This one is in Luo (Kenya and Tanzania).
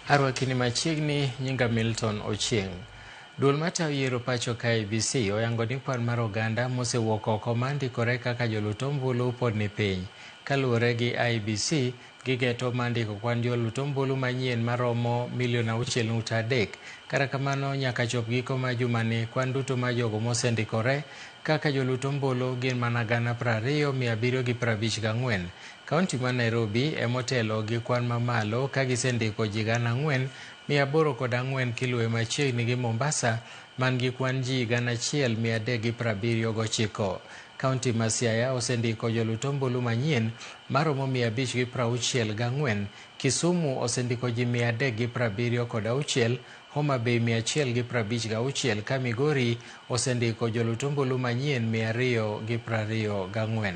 Arwakini machiegni nyinga Milton Ochieng. Duol matayo yiero pacho ka IEBC oyango ni kwan mar oganda mosewuok oko mandikore kaka jolut ombulu pod ni piny. Kaluwore gi IEBC, gigeto mar ndiko kwan jolut ombulu manyien maromo milion 6.3. Kata kamano nyaka chop giko mar jumani kwan duto mar jogo mosendikore kaka jolut ombulu gin mana 20,754. Kaunti ma Nairobi emotelo gi kwan mamalo ka gisendiko ji 4,804 kiluwe machiegni gi Mombasa man gi kwan ji 1,379. Kaunti ma Siaya osendiko jolut ombulu manyien maromo 564, Kisumu osendiko ji 376, Homa Bay 156 ka Migori osendiko jolut ombulu manyien 224.